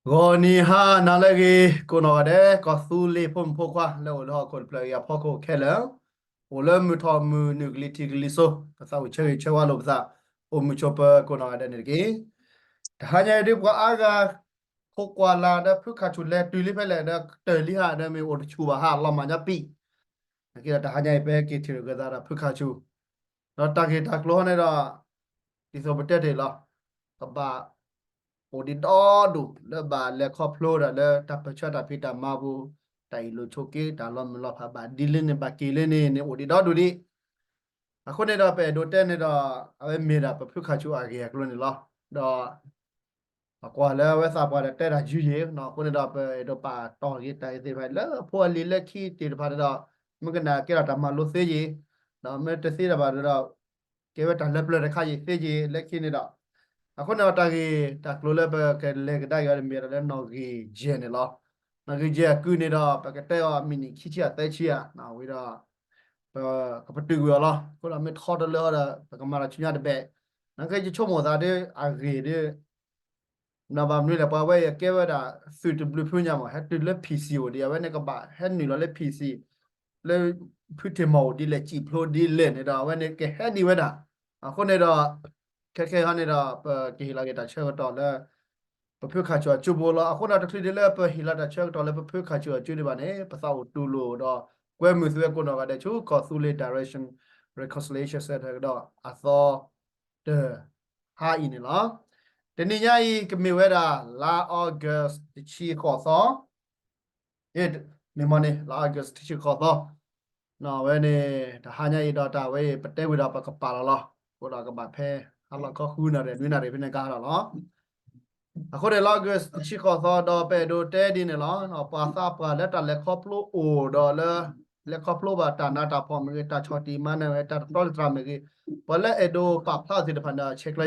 ဂီၤနံၤဟါနၤလၢအဂ့ၤ ကိးနီၢ်ဂၤဒဲး ကီၢ်သူလ့ၤဖိမုၣ်ဖိခွါ လၢအိၣ်လၢဟီၣ်ခိၣ်တဖျၢၣ်အံၤအဖီခိၣ်ခဲလၢာ်, အိၣ်လၢမုၢ်ထီၣ်မုၢ်နုာ်ကလံၤထံးကလံၤစိး ပသးအိၣ်ဆၢဂ့ၤဆၢဝါလိာ်ပသး, အိၣ်မုာ်ဆိးပၢၤကိးနီၢ်ဂၤဒဲးန့ၣ်တက့ၢ်. တဟါညါအံၤဒုးပှၤအါဂၤ ခိးကွၢ်လၢ်ဒီးဖုခၣ်ဆူၣ်လဲၤတုၤလံဖဲလဲၣ်ဒီး ကတၢၢ်လံဟးဒီးမ့ၢ်အိၣ်တဆူၣ်ဘၣ်ဟး လီၤမၢ်ညါပံာ် နာ်က့ဒီးတဟါညါအံၤ ပဟဲက့ၤထံၣ်လိာ်က့ၤသးဒီးဖုခၣ်ဆူၣ်, ဒီးတၢ်ဂ့ၢ်တၢ်ကျိၤဟီန့ၣ်ဒီး ဒ်သိးပတဲတ့ၢ်လီၤ, ကဘၣ်အိၣ်ဒံးဒီဒူၣ်လၢဘၣ်လဲၤခီဖျိဒီးလၢတၢ်ပၢၢ်ဆၢတၢ်ဖံးတၢ်မၤပူၤ, တၢ်အ့ၣ်လိာ်ဆိးက့ တၢ်လီၤမုၢ်လီၤဖးဘၣ်ဒ်လဲၣ်န့ၣ် ဘၣ်က့ၤလဲၣ်န့ၣ်န့ၣ် အိၣ်ဒံးဒီဒူၣ်ဒံး. အဃိန့ၣ်ဒီးပအဲၣ်ဒိးတဲန့ၣ်ဒီး အဝဲမ့ၢ်ဒၣ်ပဖုခၣ်ဆူၣ်အဂ့ၢ်အကျိၤန့ၣ်လီၤ. ဒီး ပကွၢ်လၢအဝဲသးပှၢ်ဒီးတဲတၢ်ယုၢ်ယံၤနီၤ, အဃိန့ၣ်ဒီး ပအဲၣ်ဒိးပာ်တီၢ်က့ၤတၢ်ဂ့ၢ်သ့ၣ်တဖၣ် လၢဖိအလံၤလၢခံသ့ၣ်တဖၣ်န့ၣ်ဒီး မ့ၢ်ကနၣ်ကဲထီၣ်တၢ်မၤလိသ့ယံၤ, ဒီးမ့ၢ်တသ့တၢ်ဘၣ်ဒီး ကဲဝဲတၢ်လၢပျၢၤတခါယံၤသ့ယံၤလၢခံန့ၣ်ဒီး, အဃိန့ၣ်ဒီး တၢ်ဂ့ၢ်တၢ်ကျိၤလၢပကလဲၤကဒါက့ၤအီၤတမံၤဒီးလၢနီၣ်ဂံၢ်ယဲၢ်န့ၣ်လီၤ. နီၣ်ဂံၢ်ယဲၢ်အကုၢ်န့ၣ်ဒီး ပကတဲအီၤမံးနံးခံဆံယဲၢ်သၢဆံယဲၢ်, ဝံၤဒီး ပကပတုာ်ကွံာ်အီၤလီၤ. အဃိဒီးမ့ၢ်ထီတလၢအီၤဒီး ပကမၤတၢ်ဆူညါတဘျီ, နာ်က့ယဆိကမိၣ်သးဒီး အဂ့ၢ်ဒီး မ့ၢ်ဘၣ်မနုၤလဲၣ် ပှၤဝဲအံၤကဲဝဲဒၣ် သုးတဘျုးဖုညါမး ဟဲတုၤလၢ PC အိၣ်ဒံး အဝဲန့ၣ်ကဘၣ်ဟဲနုာ်လီၤလၢ PC လၢဖုထံးမီၢ်အိၣ်ဒ်လဲၣ် စံၣ်ဖျိဒ်လဲၣ်န့ၣ်ဒီး အဝဲန့ၣ်ကဟဲဒံးဝဲဒၣ်. အဃိန့ၣ်ဒီး ခဲခဲဟီန့ၣ်ဒီး ပကဟ့ၣ်လီၤက့ၤတၢ်ဆၢကတီၢ်လၢ ပဖုခၣ်ဆူၣ်အစုပူၤလီၤ. အဃိန့ၣ် တချုးဒ်လၢပဟ့ၣ်လီၤတၢ်ဆၢကတီၢ်လၢပဖုခၣ်ဆူၣ်အစုဒံးဘၣ်န့ၣ် ပသးအိၣ်တူၢ်လိာ်ဒီး ကွဲမုာ်သုဝဲကိးနီၢ်ဂၤဒဲးဆူ ကီၢ်သူလ့ၤ Direction Reconciliation Centre ကဒီးအသီတဟါအံၤန့ၣ်လီၤ. တနံၤညါအံၤ ကမ့ၢ်ဝဲဒၣ် လါ August တဆံဃိးသီ မ့ၢ်မ့ၢ်န့ၣ် လါ August တဆံဃိးသီ, အဝဲန့ၣ် တဟါညါအံၤဒီးတၢ်ဝဲအံၤ ပတဲဝံၤဒီးပကပာ်လီၤလီၤ. အဃိဒီးကဘၣ်ဖဲ ဟါလီၤခီဃုနၣ်ရံၣ် နွံနၣ်ရံၣ်ဖဲန့ၣ်ကဟးထီၣ်လီၤ. အဃိန့ၣ် လါ August တဆံဃိးသီဒီး ပအဲၣ်ဒိးတဲဒ်န့ၣ်လီၤ. ပှၤသးပှၢ်လၢတၢ်လဲၤခီဖျိအိၣ်ဒီးလၢ လဲၤခီဖျိဘၣ်တၢ်နးတၢ်ဖှီၣ်မ့ၢ်ဂ့ၤ, တၢ်ဆီၣ်တံၢ်မၤနၢၤမ့ၢ်ဂ့ၤ, တၢ်တတြီတတြၢ်မ့ၢ်ဂ့ၤ, ပှၤလၢအဲၣ်ဒိးပာ်ဖျါသ့ၣ်တဖၣ်န့ၣ် ဆဲးကျၢယၤသ့.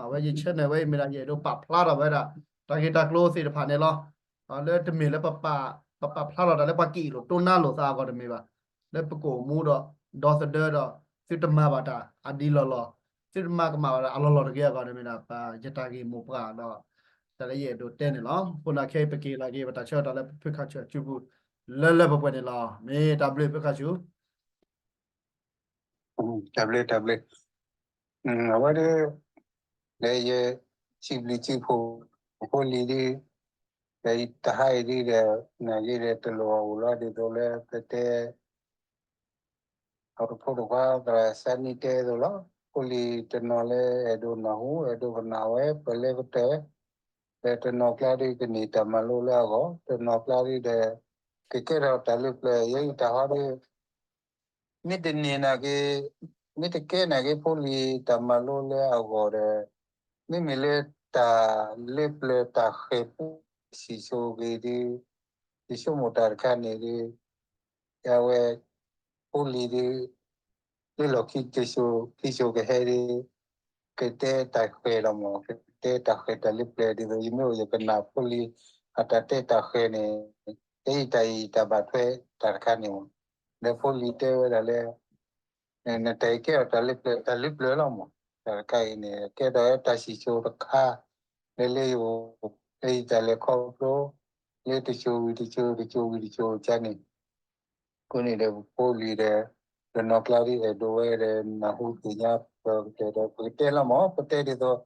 အဝဲယဆၢန့ၣ်ဝဲအံၤမ့ၢ်ဒၣ် ယအဲၣ်ဒိးပာ်ဖျါထီၣ်ဝဲဒၣ် တၢ်ဂ့ၢ်တၢ်ကျိၤသ့ၣ်တဖၣ်န့ၣ်လီၤ. လၢတမ့ၢ်လၢ ပပာ်ဖျါထီၣ်တၢ်လၢပှၤက့ၤအ့ၣ်လိာ်တိၢ်နါလိာ်သးအဂီၢ်တမ့ၢ်ဘၣ်. လၢပကအိၣ်မူဒီး ဒီသဒၢဒီး သုတမၤဘၣ်တၢ်အဒံးလီၢ်လီၢ်, သုတမၤကမၣ်ဘၣ်တၢ်အလီၢ်လီၢ်တဂ့ၤအဂီၢ်န့ၣ်မ့ၢ်ဒၣ် ယတၢ်ဂ့ၢ်မိၢ်ပှၢ်ဒီး တၢ်လၢယအဲၣ်ဒိးတဲန့ၣ်လီၤ. အဃိန့ၣ်ခဲအံၤ ပက့ၤလီၤက့ၤ ပတၢ်ဆၢကတီၢ်လၢပဖုခၣ်ဆူၣ်အစုပူၤ လၢလၢပှဲၤပှဲၤန့ၣ်လီၤ. မ့ၢ်တၢ်ဘျုးဖုခၣ်ဆူၣ် တၢ်ဘျုး တၢ်ဘျုး. အဝဲဒၣ် လၢယ စံးဘျုးစံးဖှိၣ် ဖိလံၤဒ် ဒီးတဟါအံၤဒ်ဒီး နာ်က့ဒီး တလိၣ်အိၣ်လီၤ ဒ်သိးလၢပတဲ အဖိတခွါသရၣ်စဲနံတဲသိးလီၤ. ဖိလံၤတနီၤလၢအဲၣ်ဒိးနၢ်ဟူ အဲၣ်ဒိးကနၣ်ဝဲ ပလဲၤကတၢၢ် ဒီးတနီၤကျါဒ်ကန့ၢ်တၢ်မၤလိလၢအဂီၢ် တနီၤကျါဒ်ဒီး ကကဲထီၣ်တၢ်လၢပျၢၤ ယဲအံၤတၢ်ဟီဒ် မ့ၢ်တန့ၢ်နာ်က့ မ့ၢ်တကဲနာ်က့ဖိလံၤတၢ်မၤလိလၢအဂီၢ်ဒီး မ့မ့ၢ်လၢတၢ်လၢပျၢၤတၢ်ဃဲၤပူ စံၣ်စိၤဂ့ၤဒီး ယဆိကမိၣ်တၢ်တခါန့ၣ်ဒီး အဝဲ ဖိလံၤဒီး လၢလီၢ်ခံတစိၤ ခံစိၤကဟဲဒီး ကတဲတၢ်ဃဲၤလီၤမး ကတဲတၢ်ဃဲၤတၢ်လၢပျၢၤဒ်သိး ယမ့ၢ်အိၣ်ယကနၣ်ဖိလံၤ အတၢ်တဲတၢ်ဃဲၤန့ၣ် တၢ်အံၤတၢ်အံၤတၢ်ဘၣ်ထွဲတၢ်တခါန့ၣ်မး ဒီးဖိလံၤတဲဝဲဒၣ်လၢ နတၢ်အံၤကဲထီၣ်တၢ်လၢပျၢၤ တၢ်လၢပျၢၤလီၤမး တၢ်တခါအံၤန့ၣ် ကဲထီၣ်တၢ်စံၣ်စိၤတခါ လၢလၢယအိၣ် လၢယတၢ်လဲၤခီဖျိ လၢတစိၤဝံၤတစိၤ တစိၤဝံၤတစိၤကန့ၣ် အဃိန့ၣ်ဒီးပဖိလံၤဒီး တနီၤကျါဒ်အဲၣ်ဒိးဝဲဒီး နၢ်ဟူသ့ၣ်ညါပကတဲဒီး ပကတဲလီၤမး ပတဲဒ်သိး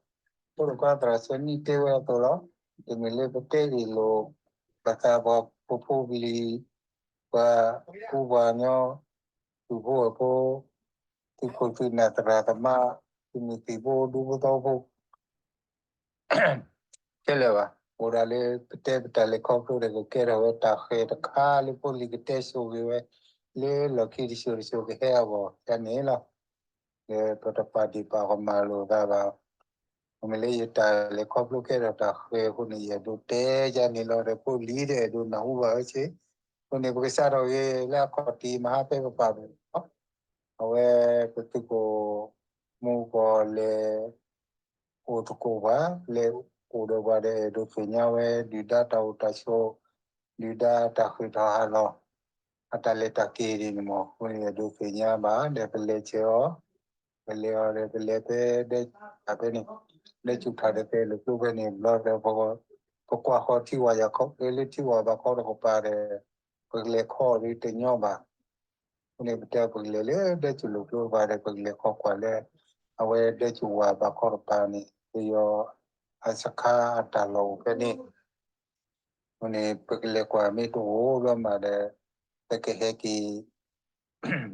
ဖိတခွါသရၣ်စဲနံတဲဝဲအသိးလီၤ. တမ့ၢ်လၢပတဲအ့ၣ်လိာ် ပသးပှၢ်ဖိဖိလံၤ ပှၤကူပှၤညီ သုးဖိအဖိ သုးခိၣ်သုးနၢ်သရၣ်သမါ သုးမုၢ်သံၣ်ဖိဒူဖိသဝီဖိ ခဲလၢာ်ဘၣ်. အိၣ်ဒၣ်လၢပတဲပတၢ်လဲၤခီဖျိဒီး ကကဲထီၣ်ဝဲတၢ်ဃဲၤတခါလၢဖိလံၤကတဲဆိၣ်ဂ့ၤဝဲ လၢလီၢ်ခံတစိၤတစိၤကဟဲအဂီၢ်ဒ်န့ၣ်လီၤ. ဒီးပတပာ်ဒ့ၣ်ပာ်ကမၣ်လိာ်သးဘၣ်. မ့မ့ၢ်လၢယတၢ်လဲၤခီဖျိကဲထီၣ်တၢ်ဃဲၤအဃိန့ၣ် ယအဲၣ်ဒိးတဲယၤန့ၣ်လီၤ. ဒီးဖိလံၤဒီးအဲၣ်ဒိးနၢ်ဟူဘၣ်ဝဲဆ့ အဃိန့ၣ် ပကစးထီၣ်ဂ့ၤလၢအခီၣ်ထံးမဟါဖဲပပာ်ဖဲန့ၣ်လီၤ. အဝဲပသုးခိၣ်မူကီၢ်လဲၤ အိၣ်သကိးပှၤ လဲၤအိၣ်ဒီးပှၤဒီးအဲၣ်ဒိးသ့ၣ်ညါဝဲ ဒုၣ်ဒါတၢ်အိၣ်တၢ်ဆိး ဒုၣ်ဒါတၢ်ဃ့ၢ်ထီၣ်ဟးလီၤ အတၢ်လဲၤတၢ်က့ၤဒ်န့ၣ်မး အဃိန့ၣ်အဲၣ်ဒိးသ့ၣ်ညါဘၣ် ဒီးပလဲၤဆဲးအီၤ ပလဲၤအီၤဒီးပလဲၤဖဲဒဲကဖဲန့ၣ် ဒဲကဖဲဒီးဖဲလီၤကျိဖဲန့ၣ် ဘျီဒီးပ ပကွၢ်ဃီၤထံဝါယၤခီ လၢလၢထံဝါဘးခီတကပၤဒီး ပကလဲၤခီဒ်တညီဘၣ်. အဃိန့ၣ် ပတဲပကလဲၤလၢဒဲစိလိၤကျိတကပၤဒီး ပကလဲၤခီကွၢ်လၢ အဝဲဒဲစိဝါဘးခီတကပၤန့ၣ် ပယီၤအစခါအတၢ်လီၢ်အိၣ်ဖဲန့ၣ် အဃိန့ၣ် ပကလဲၤကွၢ်မ့ၢ်တအိၣ်ဘၣ်မးဒီး ပကဟဲက့ၤ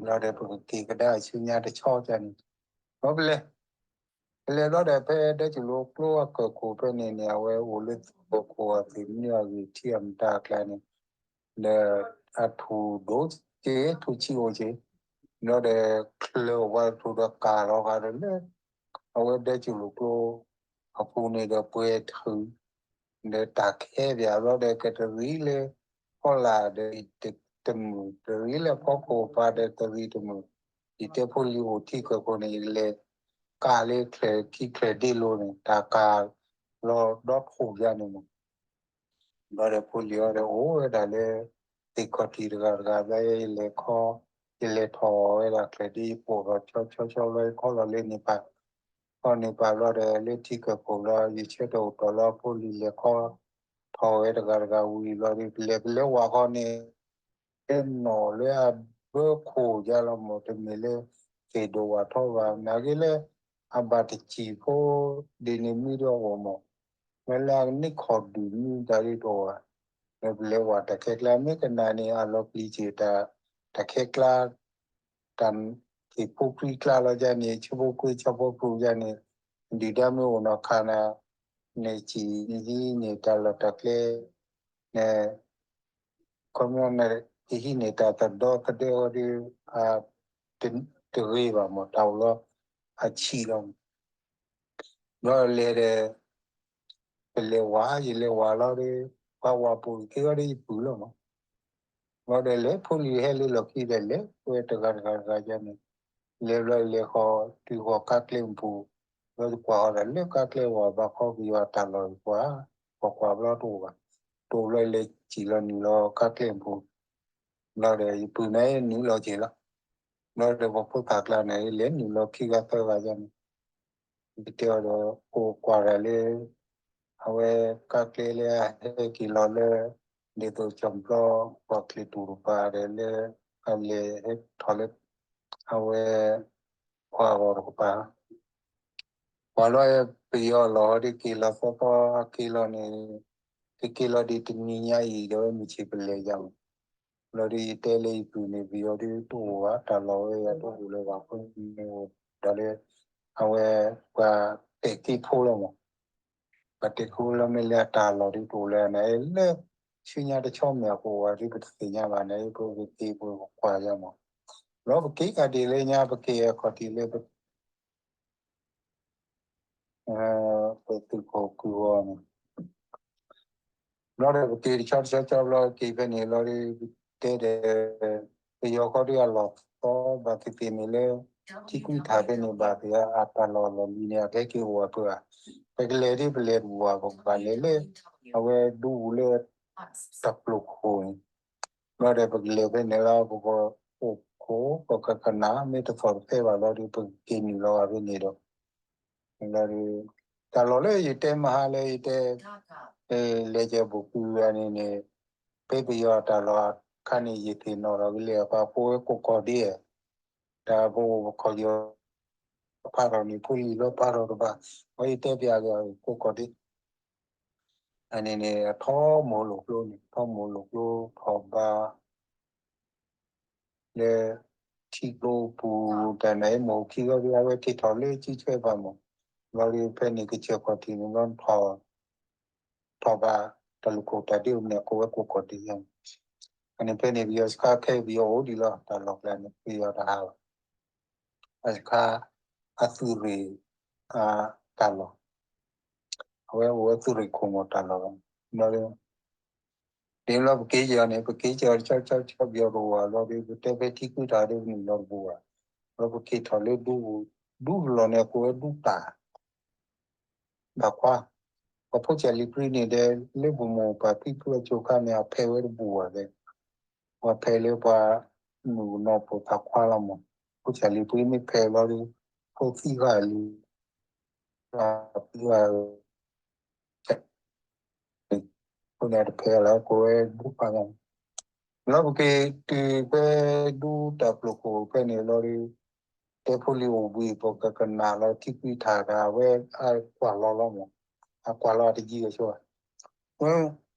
လီၤဒီး ပကက့ၤကဒါအဆူညါတဆီကန့ၣ် ဘီပလဲၤ ပလဲၤဘျီဒီး ဖဲဒဲစိလိၤကျိအကၢၢ်ခိၣ်ဖဲန့ၣ်န့ၣ် အဝဲအိၣ်လၢသုးခိၣ်ခိၣ်အသုးမုၢ်အဂ့ၢ်ထံအမတၤအကျါန့ၣ် ဒီးအထူၣ်ဒိၣ်က့ၤ ထူၣ်ဆံးအိၣ်က့ၤ ဘျီဒီး ချၢၣ်ဝါထူၣ်ဒီးကၢ်လီၤဂာ်ဒီးလၢ အဝဲဒဲစိလိၤကျိအပူၤန့ၣ်ဒီး ပှဲၤထုး ဒီးတၢ်ခဲပၠးဘျီဒီး ကတရံးလၢဖီလာ်ဒီး တမုာ် တရံးလၢဖီခိၣ်ပၤဒီး တရံးတမုာ် ယတဲဖိလံၤအိၣ်ထံကၢၢ်ခိၣ်န့ၣ် ယကလဲၤကၢ်လၢချၢၣ်ခံချၢၣ်ဒ့လိၤန့ၣ် တၢ်ကၢ်လီၤဒီထူၣ်ယါန့ၣ်မး ဘျီဒီးဖိလံၤအီၤဒီး အိၣ်ဝဲဒၣ်လၢ သ့ၣ်ခီၣ်ထံးတဂၤတဂၤ ဘျီယလဲၤခီ ယလဲၤထီၣ်ဝဲဒၣ်ချၢၣ်ဒ့ယပိာ်ထီၣ်ဆီဆီဆီ ဘျီယခီလီၤလၢန့ၣ်ပၤ ခီန့ၣ်ပၤဘျီဒီး လၢထံကၢၢ်ခိၣ်ဘျီ ယဆၢထၢၣ်အိၣ်တီၢ်လီၤ ဖိလံၤလဲၤခီ ထီၣ်ဝဲတဂၤတဂၤဝံၤဘျီဒီး ပလဲၤပလဲၤဝးခီန့ၣ် လၢနီၣ်လၢအဘၢခိၣ်ယါလီၤမး တမ့ၢ်လၢ သ့ၣ်ဒိၣ်ဝးထီဘၣ် နာ်က့လၢ အဘၣ်တစံၣ်ဖိ ဒ်န့ၣ်မံဒီးအဂီၢ်မး ဝဲလၢအကန့ၢ်ခီၣ်ဒုၣ်မံတၢ်ဒ်တအိၣ်ဘၣ် လၢပလဲၤဝးတၢ်ခဲကျါ မ့ၢ်ကနၣ်န့ၣ် အလီၤပျံၤစ့ၢ်တၢ် တၢ်ခဲကျါ တၢ်သ့ၣ်ဖိခွံကျါလီၤယါန့ၣ် ဆၢဖိခွံဆၢဖိပူၤယါန့ၣ် ဒုၣ်ဒါမ့ၢ်အိၣ်နီၢ်ခါနၤ နစံၣ်နဟံးန့ၢ်တၢ်လီၢ်တၢ်ကျဲ န ခီပညီန့ၣ် ကဟံးန့ၢ်တၢ်သဒီသဒၢဝဲဒီး တဂ့ၤဘၣ်မး တၢ်အိၣ်လီၤ အဆံးလီၤ ဘျီလဲၤဒီး ပလဲၤဝး ယလဲၤဝးလီၤဒီး ပှၤဝးပိာ်က့ၤဝဲဒီးယပုၢ်လီၤမး ဘျီဒီးလဲၤဖိလံၤဟဲလၢလီၢ်ခံဒီးလဲၤဝဲတဂၤတဂၤတဂၤယါန့ၣ် လဲၤဘျီလဲၤဃီ တုၤဃီၤကါကျဲမပူၤ ဘျီယကွၢ်ဃီဒီးလၢကါကျဲဝဲဘၣ်ခီပယီၤအတၢ်လီၢ်ယကွၢ် ကွၢ်ကွၢ်ဘျီတအိၣ်ဘၣ် တအိၣ်ဘျီလဲၤစံၣ်လီၤနုာ်လီၤကါကျဲမပူၤ ဘျီဒီးယပုၢ်န့ၣ်နုာ်လီၤက့ၤလီၤ ဘျီဒီးပှၤဖိသၣ်ကျါန့ၣ် လဲၤနုာ်လီၤခံဂၤသၢဂၤယါန့ၣ် ပတဲအီၤဒီး အိၣ်ကွၢ်ဒၣ်လၢ အဝဲကါကျဲလၢအဟဲက့ၤလီၤလၢ ဒ်သိးကၠီၣ်ပျီ ပှၤချ့တူၢ်တပၤဒီးလၢ အလဲၤဟဲထီၣ်လၢ အဝဲ ပှၤဂီၤတကပၤ ပှၤလီၤ ပယီၤလီၤဟီဒ်က့ၤလီၤသီသီ က့ၤလီၤန့ၣ် ကက့ၤလီၤဒ်တနံၤညါအံၤ ဒီးဝဲမုၢ်ဆ့ၣ်ပလဲၤယါမး ဘျီဒီးယတဲလၢယပုၢ်န့ၣ် ပယီၤဒ်တအိၣ်ဘၣ် တၢ်လီၢ်ဝဲယၤတအိၣ်လၢၤဘၣ် အဃိန့ၣ်အိၣ်ဒီးလၢ အဝဲ ပှၤတဲာ်က့ၤဖိလီၤမး ပှၤတဲာ်က့ၤဖိလီၤမ့ၢ်လၢအတၢ်လီၢ်ဒ်တအိၣ်လၢၤန့ၣ် လၢ ဆူညါတဆီမ့ၢ်အကအိၣ်ဝဲဒ်ပတသ့ၣ်ညါဘၣ်န့ၣ် ပကက့ၤပကကွၢ်ယါမး လီၤပက့ၤကဒီးလၢညါ ပက့ၤအခီၣ်ထံးလၢ ပသုးခိၣ်ကုၢ်ဂီၤန့ၣ် ဘျီဒီးပက့ၤတဆီတဆီဆီဘျီက့ၤဖဲန့ၣ်လီၤဒီး တဲဒီး ပယီၤခီဒ်အလီၢ်သီဘၣ်သ့ၣ်သ့ၣ်န့ၣ်လၢ ထံကွံထးဖဲန့ၣ်ဘၣ်သ့ၣ် အတၢ်လီၢ်လီၢ်လံၤန့ၣ် အကဟဲက့ၤအိၣ်အပၢၢ်ဧါ ပကလဲၤဒ်ပလဲၤတဘူၣ်ဘၣ် ပကဘၣ်လဲၤလၢ အဝဲဒူပူၤလၢ တၢ်ပျိာ်ခိၣ်န့ၣ် ဘျီဒီးပကလဲၤဖဲန့ၣ်လီၤ ပကအိၣ်ခိး ပကကနၣ် မ့ၢ်တသီၣ်တဖဲဘၣ်လီၤဒီး ပကက့ၤနုာ်လီၤဂာ်ဖဲန့ၣ်ဒီး လီၤဒီး တၢ်လီၢ်လၢယတဲမဟါလၢယတဲ လဲၤကဲဘူးကုၤဂၤန့ၣ်န့ၣ် ဖဲပယီၤတၢ်လီၢ်အခါန့ၣ် ယသ့ၣ်နီၣ်လီၤကလဲာ်ပှၤဖိဝဲကိးကီၢ်ဒ့ တၢ်ပအိၣ်ပခီၣ်ယီၤ ဖးထီၣ်န့ၣ် ဖိလံၤလီၤဖးထီၣ်တဘၣ် အဝဲယတဲပျးက့ၤကိးကီၢ်ဒ့ အန့ၣ်န့ၣ် အထီမိၢ်လိာ်ကျိန့ၣ် ထီမိၢ်လိာ်ကျိထီၣ်ဘါ လၢ ထံကျိပူၤ တၢ်နါအ့ၣ်မိၢ်ခံဂီၢ်ဒီး အဝဲက့ၤထီၣ်လၢစုဆွဲပၤမး ဘျီဒီးဖဲန့ၣ်ကစၢၢ်ခီၣ်ထံးန့ၣ် ဘျီထီၣ် ထီၣ်ဘါ တၢ်လူၢ်ခိၣ်တၢ်ဒ့အိၣ်န့ၣ် ကိးဝဲကိးကီၢ်ဒ့ယါန့ၣ် အန့ၣ်ဖဲန့ၣ် ပယီၤစခါခဲအံၤ ပယီၤအိၣ်ဒံးလီၤ တၢ်လီၢ်ကျါန့ၣ် ပယီၤတဟးဘၣ် အစခါ အသုးရ့ၣ် အတၢ်လီၢ် အဝဲအိၣ်ဝဲသုးရ့ၣ်ခိၣ်မးတၢ်လီၢ်လီၤ ဘျီဒီး ဒ်လီၤပက့ၤက့ၤအီၤန့ၣ် ပက့ၤက့ၤအီၤတဆီဆီဆီ ပယီၤတအိၣ်ဘၣ်လီၤဒီး ပတဲဖဲထံကုတၢ်ဒီးပနုာ်လီၤတပူၤဘၣ် လီၤပက့ၤထီၣ်လၢဒူပူၤ ဒူပူၤလီၤန့ၣ် အကိးဝဲဒူတၢ် ဘၣ်ခွါ ပှၤဖိဆၣ်လံၤပြံန့ၣ်ဒီး လၢပမိၢ်ပၢ်ဖံဖုအစိၤခါန့ၣ် အဖဲးဝဲတပူၤဘၣ်ဒီး ပှၤဖဲးလၢပှၤမုၣ်ကနီၤပိာ်သးခွါလီၤမး ဖိဆၣ်လံၤပြံမ့ၢ်ဖဲးလီၤဒီး ဖိသံဂၤလံ ပှၤသံဂၤ န့ၣ် အဃိန့ၣ်တဖဲလၢကိးဝဲဒူပာ်ညါ လီၤပက့ၤတုၤဖဲဒူတၢ်ဖျိးခိၣ်ဖဲန့ၣ်လီၤဒီး တဲဖိလံၤအိၣ်ဘှံး ပကကနၣ်လီၤထံကွံာ်ထးဒီး အဝဲအကွၢ်လီၤလီၤမး, အကွၢ်လီၤအတယံၤအဆိဘၣ်.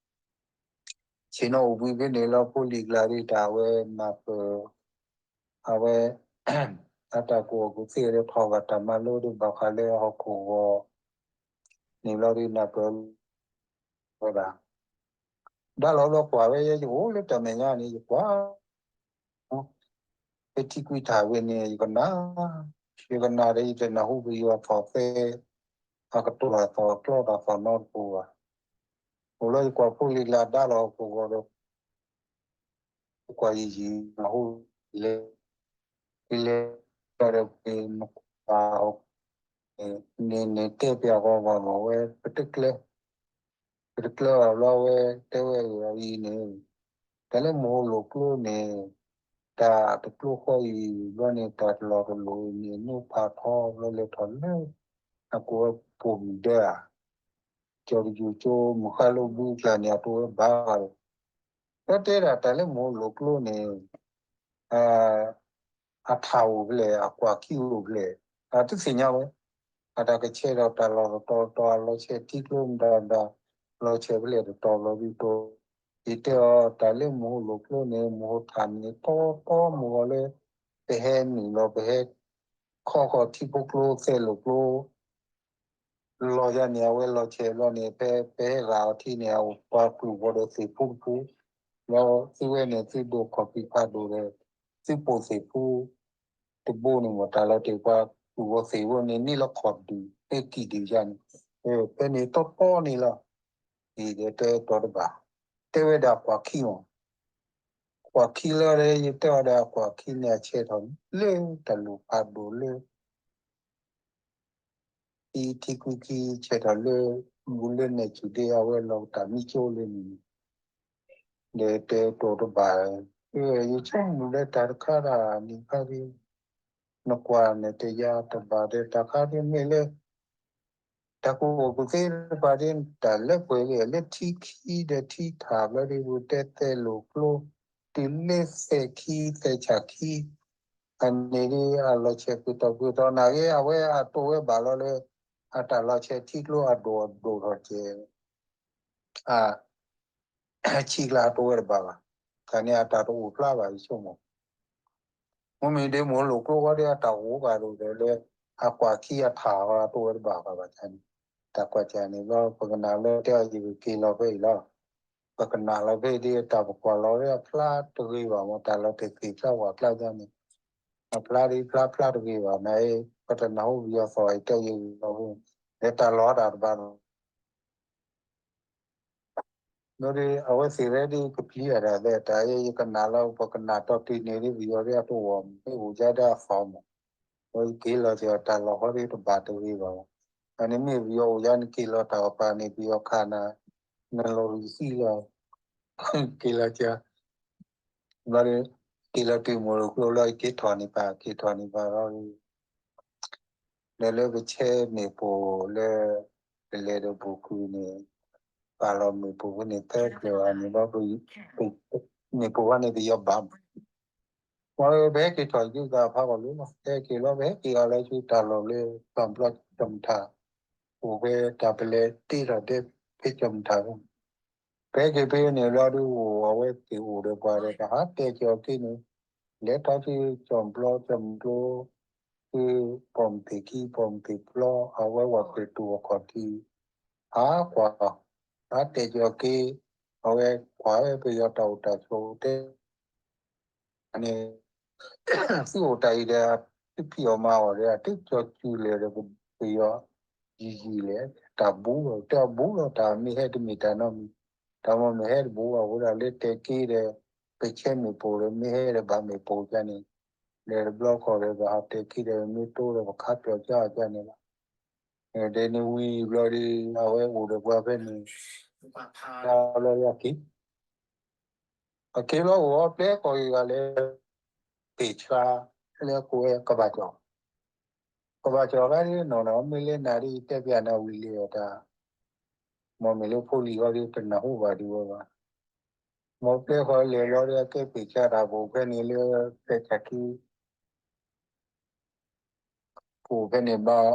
ဆ့ၣ်နီၤအိၣ်ဘှံးဖဲန့ၣ်လီၤ ဖိလံၤကျါဒ်တၢ်အဝဲနၢ်ပၢၢ် အဝဲ အတၢ်ကူၣ်ဘၣ်ကူၣ်သ့ဒီးထီၣ်ဘၣ်တၢ်မၤလိဒီးဘၣ်ဃးလၢဟီၣ်ခိၣ်ဂီၤန့ၣ်လီၤဒီးနၢ်ပၢၢ် ဝဲဒၣ် ဒါလီၤဘျီကွၢ်ဝဲ ယအိၣ်လၢတၢ်မဲာ်ညါန့ၣ် ယကွၢ် ဖဲထံကွံာ်ထးဝဲန့ၣ် ယကနၣ်, ယကနၣ်ဒီးယတနၢ်ဟူပယီၤသီၣ်သဲ အကတိၤတၢ်သီၣ်ကျီတၢ်သီၣ်နီတပူၤဘၣ်. အိၣ်လီၤယကွၢ်ဖိလံၤကျါဒါလီၤဟီၣ်ခိၣ်ဂီၤဒီး ကွၢ်ယံာ်ယံာ် နၢ်ဟူလဲၤ လဲၤဒီးပနကွၢ်အီၤ န့ၣ်န့ၣ်တဲပၠးဃီဘၣ်မးဝဲ ပတကျၢၤ ပတကျၢၤအီၤဘျီဝဲ တဲဝဲအံၤန့ၣ် တၢ်လၢမဟိလိာ်ကျိန့ၣ် တၢ်တကျိဃီအံၤဘျီန့ၣ် တၢ်တလီၢ်တလိၣ်အံၤန့ၣ် နိၣ်ဖးထီဘျီလဲၤထီၣ်လၢ အကိးဝဲပိာ်မုၣ်ဒၢဧါ ကၠီၤတယိၤကၠိ မုၢ်ဃါလိဘုကျါန့ၣ် အတိၢ်ဝဲဘၣ်ဃီဒီး လၢတဲဒၣ်တၢ်လၢမဟိလိာ်ကျိန့ၣ် အထးအိၣ်ဖဲလဲၣ် အကွၢ်ခံအိၣ်ဖဲလဲၣ် အတသ့ၣ်ညါဝဲ အတၢ်ကဆဲးဒီးတၢ်လီၢ်တတီၤတတီၤ အလီၤဆဲးထံကျိမတၤမတၤ လီၤဆဲးဖဲလဲၣ်တတီၤဘျီဒ်သိး ယတဲအီၤတၢ်လၢမဟိလိာ်ကျိန့ၣ် မဟိထးန့ၣ် တီတီမုၢ်ဂီၤလၢ ပဟဲနုာ်လီၤ ပဟဲ ခီဃီၤထံဖိကျိ သဲလိာ်ကျိ လီၤယၤန့ၣ် အဝဲလီၤဆဲးဘျီန့ၣ် ဖဲပဟဲဂာ်အီၤထံန့ၣ် အအိၣ်ပှၤကျူၢ်ဘီဒီးသ့ၣ်ဖိတဖိ လီၤသုဝဲန့ၣ် သုဒိၣ်ခီၣ်ဖံးဖးဒိၣ်ဒီး သုပိာ်သ့ၣ်ဖိ တဘိန့ၣ်မ့ၢ်တၢ်လီၤတ့ၢ်ပှၤကျူၢ်ဘီသ့ၣ်ဖိန့ၣ် န့ၢ်လီၤခီၣ်ဒုၣ် ဟဲကံၣ်ဒုၣ်ယၤန့ၣ် ဖဲန့ၣ်တီတီန့ၣ်လီၤ. ယတဲတီတဘၣ် တဲဝဲဒၣ်ကွၢ်ခံမး ကွၢ်ခံလီၤဒီး ယတဲအီၤဒီးအကွၢ်ခံန့ၣ် အဆဲးထီၣ်လၢတၢ်လူၢ်ဖးဒိၣ်လၢ ထံထံကွံာ်ခံဆဲးထီၣ်လၢ ဘူးလၢနဲၣ်စူၣ်ဒ့ အဝဲလီၤတၢ်မံကၠိလၢန့ၣ် ဒီးတဲတီတဘၣ် ယဆိကမိၣ်လၢတၢ်တခါဒၣ်န့ၣ်ခါဒ် နကွၢ်န့ၣ်တယၤတဘၣ်ဒီး တၢ်ခါဒ်မ့ၢ်လၢ တၢ်ကူၣ်ဘၣ်ကူၣ်သ့တဖၣ်ဒ် တၢ်လၢပှဲၤလံလၢထံခံဒီးထံထးဘျီဒ် ပတဲသဲလိာ်ကျိ တုၤလၢသဲခံသဲဆၣ်ခံ အန့ၣ်ဒ်အလီၤဆဲးပှဲၤထီၣ်ပှဲၤထီၣ် နာ်က့ အဝဲအတိၢ်ဝဲဘၣ်လီၤလၢ အတၢ်လီၤဆဲးထံကျိအဒိၣ်အဒိၣ်ထီၣ်ကဲး အ ဆံးကျါအတိၢ်ဝဲတဘၣ်ဘၣ်. တၢ်န့ၣ်အတၢ်တအိၣ်ဖျါဘၣ် ယဆိကမိၣ် မ့မ့ၢ်ဒ်မ့ၢ်လိာ်ကျိဃီဒ်အတၢ်အိၣ်ဘၣ်ဒိၣ်ဒီးလၢ အကွၢ်ခံအထးအတိၢ်ဝဲတဘၣ်ဘၣ်ဘၣ်န့ၣ် တၢ်ကွၢ်ကၢ်န့ၣ်ဘျီ ပကနၣ်လီၤတဲအီၤယကက့ၤလီၤဖဲအံၤလီၤ. ပကနၣ်လီၤဖဲဒ်တၢ်ပကွၢ်လီၤဝဲအဖျါတဂ့ၤဘၣ်မ့ၢ် တၢ်လီၤတ့ၢ်သ့ၣ်ဖျါဝၣ်ဖျါယါန့ၣ် အဖျါဒ်ဖျါဖျါတဂ့ၤဘၣ် န ပတနၢ်ဟူပယီၤသီၣ်အံၤတဲယဂ့ၤလီၤ ဒီးတၢ်လီၤတၢ်တဘၣ်ဒီး ဒီးအဝဲသ့ၣ်ရဲဒ်ကပျံၤအတၢ်သဲတၢ်အံၤ ယကနၣ်လီၤ ပကနၣ်တီတုၤန့ၣ်ဒ်ပယီၤဒ်အတအိၣ်မ့ၢ်အိၣ်ယါဒ်အသီမး ဒီးယက့ၤလီၤစ့ၢ်တၢ်လီၢ်ဃီဒ်တဘၣ်တဂ့ၤဘၣ်မး အန့ၣ်မ့ၢ်ပယီၤအိၣ်ယါန့ၣ်က့ၤလီၤတၢ်အီၣ်ပာ်န့ၣ် ပယီၤခးနၤ နလီၤရံၣ်သံလီၤ က့ၤလီၤစ့ၢ် ဘျီဒီး က့ၤလီၤတုၤမ့ၢ်လိာ်ကျိလီၤ က့ၤထီၣ်န့ၢ်ပၢ် က့ၤထီၣ်န့ၢ်ပၢ်လီၤ ဒီးလၢပဆဲမ့ၣ်ပိၢ်လၢ ပလဲၤဒီးဘူးကုန့ၣ် ပာ်လီၤမ့ၣ်ပိၢ်ဖဲန့ၣ်သၢကျၢၤအန့ၣ်ဘျီ မ့ၣ်ပိၢ်ဖဲန့ၣ်ပယီၤဘၣ်မး ပှၤပဟဲက့ၤထီၣ်ယုၢ်သးဖးဂီၢ်လၢလီၤ ဟဲက့ၤလီၤ ပဟဲက့ၤဂၤလၢဆူတၢ်လီၢ်လၢ ကၠီၣ်ပျီကၠီၣ်မထၣ် အိၣ်ဖဲတၢ်ပလဲၤတ့ထီၣ်ဒဲဖဲကၠီၣ်မထၣ်ဖဲန့ၣ် ပဟဲက့ၤဖဲန့ၣ်ဘျီဒ်အိၣ်အဝဲသ့ၣ်အိၣ်ဒီးပှၤဒီး ပဟးတဲက့ၤအီၤက့ၤန့ၣ် လဲၤထီၣ်ဆူကၠီၣ်ပျီကၠီၣ်မကျိ ဆူပိာ်မုၣ်သ့ၣ်ခံ ပိာ်မုၣ်သ့ၣ်ပျီ အဝဲဝဲပှဲၤတူာ်အခီၣ်ထံး ဟးကွၢ် ဟးတဲက့ၤအီၤက့ၤ အဝဲကွၢ်ဝဲပယီၤတၢ်အိၣ်တၢ်ဆိးတဲ န့ၣ် သုအိၣ်တၢ်အံၤဒီး သုဖံးအီၣ်မၤအီၣ်ဒီး သုကၠီၤစူၤလဲၣ်ဒီးပယီၤ ယံာ်ယံာ်လဲၣ် တၢ်ဘူးလီၤ တဲအီၤဘူးလီၤ တၢ်မ့ၢ်ဟဲတမ့ၢ်တၢ်နီတမံၤ တၢ်မ့ၢ်မ့ၢ်ဟဲတဘူးဘၣ် အဃိဒၣ်လၢတဲက့ၤဒီး ပဆဲမ့ၣ်ပိၢ်ဒီး မ့ၢ်ဟဲဒီးဘၣ်မ့ၣ်ပိၢ်ကန့ၣ် လဲၤတဘျီဃီဒီး ပဟးတဲက့ၤဒီး မ့ၢ်တိဒီး ပခါပျီကၢ်ကန့ၣ်လီၤ ဒီးန့ၣ်ဝံၤဘျီဒီး အဝဲအိၣ်ဒီးပှၤဖဲန့ၣ် တၢ်လီၤလၢအက့ၤ အက့ၤလီၤအိၣ်အီၤပျဲကီၢ်ဂ့ၤဂၤလၢ သ့ၣ်ဆှါ လၢကိးဝဲကဘၣ်ကၠီၣ် ကဘၣ်ကၠီၣ်ခါဒ်နီၢ်နီၢ် မ့ၢ်လၢနၤဒ်တဲပျးနၤဝံၤလံအတၢ် မ်မ့ၢ်လၢဖိလံၤဃီဒီးတနၢ်ဟူဘၣ်ဒံးဝဲဘၣ်. မ်ပျဲၢ်ဃီလဲၤလီၤဒီးအကဲပ့ၤဆါတၢ်ပူၤဖဲန့ၣ်လၢ ပဲာ်ဆၣ်ခံ ပူၤဖဲန့ၣ်ဘၣ်,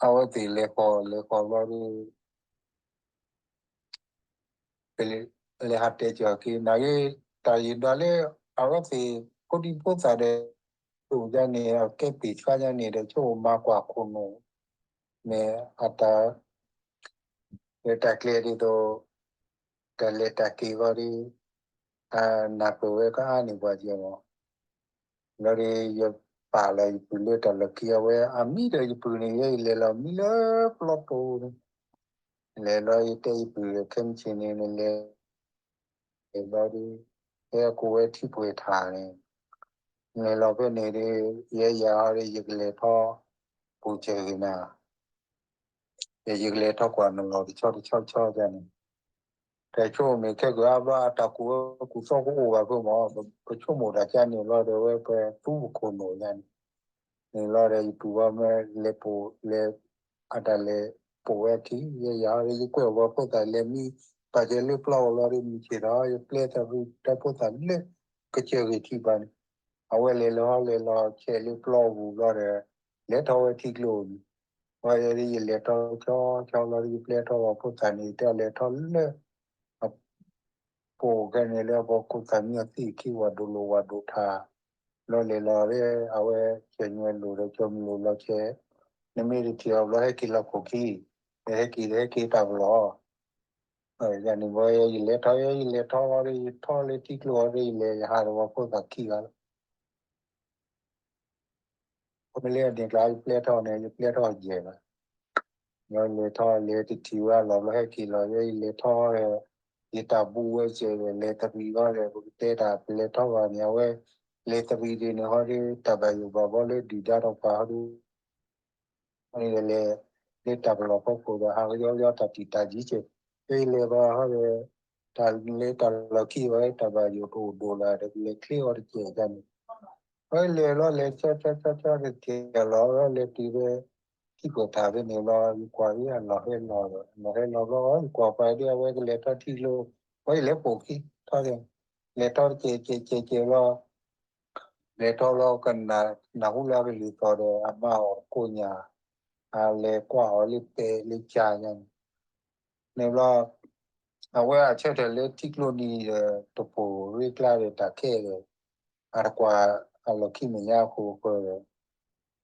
အဝဲသ့ၣ်လဲၤဃီၤလဲၤဃီၤဘျီဒီး လဲၤဟးတဲာ်ကၢၤက့ၤ နာ်က့ တၢ်ယံာ်ဒွးလၢ အဝဲသ့ၣ်ဖိဒံဖိသၣ်ဒီး အိၣ်ဒၣ်န့ၣ် အကဲပ့ၤဆါဒၣ်န့ၣ်ဒီး ဆိကမိၣ်မၤကွၢ်ခိၣ်နူာ် မ့ၢ်အတၢ် လၢတၢ်ကျဲၤဒ်သိး တၢ်လဲၤတၢ်က့ၤဃီဒီး အနၢ်ပၢၢ်ဝဲကအါန့ၢ်ပှၤကဲမး. လီၤဒီးယပာ်လီၤယပုၢ်လၢတၢ်လီၢ်ခံအဝဲ အမံဒီးယပုၢ်န့ၣ် ယဲယလဲၤလီၤမံလၢပျီတိၤန့ၣ်, လဲၤလီၤယတဲယပုၢ်ခဲမုၢ်ဆ့ၣ်န့ၣ် နလဲၤ လဲၤလီၤဒီး ဟဲကိးဝဲထံပှဲၤထးန့ၣ်, နလဲၤလီၤဖဲန့ၣ်ဒီး ယဲယၤဟီဒီး ယကလဲၤထီၣ် ပူၤစၢၤဂ့ၤနၤ ယကလဲၤထီၣ်ကွၢ်နလီၢ်တဆီတဆီဆီဒ်န့ၣ်, တၢ်ဆိကမိၣ်မ့ၢ်ခဲကၢ်အါဘျီ အတၢ်ကူၣ်အၢကူၣ်သီကအိၣ်ဘၣ်ဖဲမး, ပဆိကမိၣ်တၢ်ကါန့ၣ်လီၤဒီး ဝဲပသူပခိၣ်နူာ်ဒ်န့ၣ်, န့ၣ်လီၤဒီးယပုၢ်ဝဲမ့ၢ်လဲၤပိာ်လဲၤ အတၢ်လဲၤပိာ်ဝဲအထံ ယဲယၤဒီး ယကွဲၢ်ပှၤဖိသၣ်လဲၤမံ ပာ်ကဲလၢပျီအလီၤဒီး မုၢ်ဆ့ၣ်ထီၣ် ယပျဲသးဖုတၢ်ဖိသၣ်လၢ ကစၢၢ်ဂ့ၤထံပၤန့ၣ်, အဝဲလဲၤလီၤလဲၤလီၤဆဲးလၢပျီပူၤဘျီဒီး လဲၤထီၣ်ဝဲထံကျိန့ၣ်, ဝဲယဲဒ်ယလဲၤထီၣ်ဆီဆီလီၤဒီး ယပျဲထီၣ်ပှၤဖိသၣ်န့ၣ် တဲအီၤလဲၤထီၣ်လၢ အပိာ်ခဲန့ၣ်လၢအပှၤခိၣ်သၣ်မံအီၤသံၣ်ခံဝဲဒိၣ်လိာ်ဝဲဒိၣ်ထး, ဘျီလဲၤလီၤဒီးအဝဲဆဲးညွဲလိာ်ဒီးကၠီမုၢ်လိာ်လီၤဆဲး, နမ့ၢ်တထံၣ်အီၤဘျီဟဲက့ၤလီၤခိၣ်ခံ, ဟဲက့ၤဒီးဟဲက့ၤတၢ်ပလီၢ်, ယန့ၣ်ဘျီယလဲၤထီၣ်ယဲ ယလဲၤထီၣ်လီၤဒီး ယထီၣ်လၢထံကျိအီၤဒီး ယလဲၤယဟးဒီးပှၤဖိသၣ်ခံဂၤလီၤ မ့ၢ်လၢအန့ၣ်ကျါ ယပျဲထီၣ်န့ၣ် ယပျဲထီၣ်ယဲၢ်ဘၣ်, ယလဲၤထီၣ်လဲၤတထံၣ်ဝဲအလီၢ်ဘျီဟဲက့ၤလီၤ ယဲယလဲၤထီၣ်ဒီး ယတၢ်ဘူးဝဲစဲးဒီး လဲၤတရံးဃီဒီး ပကတဲတၢ်ပလဲၤထီၣ်ဘၣ်န့ၣ် အဝဲလဲၤတရံးဒ်န့ၣ်ဃီဒီး တၢ်ဘၣ်ယိၣ်ဘၣ်ဘီလၢဒုၣ်ဒါတကပၤဃီဒီး လဲၤ လၢတၢ်ပလီၢ်ဖီခိၣ်ဒီး ဟးကယီကယီတၢ်တံာ်တာ်ယံၤကဲး, လၢယလဲၤဘၣ်ဟီဒီး တၢ်လၢတၢ်လီၢ်ခံဝဲ တၢ်ဘၣ်ယိၣ်တအိၣ်ဒိၣ်လၢၤဒီး လဲၤချ့အီၤတကဲးန့ၣ်, ဝဲလဲၤလီၤလဲၤဆီဆီဆီဆီတကဲးလီၤ ဝဲလဲၤတုၤဖဲ ထံပှဲၤထးဖဲန့ၣ်လီၤ ယကွၢ်အလီၢ်ဟဲလီၤဒီး အလီၢ်ဟဲလီၤဘျီ ယကွၢ်ပှၤဒ်အဝဲကလဲၤထီၣ်ထံကျိ, ဝဲယလဲၤပိာ်ခံထီၣ်ဒီး လဲၤထီၣ်တကဲးကဲးကဲးကဲးလီၤ လဲၤထီၣ်လီၤကနၣ် နၢ်ဟူလၢအကလုၢ်သီၣ်ဒီး အမါအီၣ်ကိၣ်ညၣ်, အလဲၤကွၢ်အီၤလၢပဲာ်လၢကၢ်ညါန့ၣ်, န့ၣ်ဘျီ အဝဲအဆၢထၢၣ်လၢထံကျိနံၤဒီး တပိာ်ရ့ကျါဒီးတၢ်ခဲဒီး အတကွၢ်အလီၢ်ခံမဲာ်ညါအဃိဃၢၤဒီး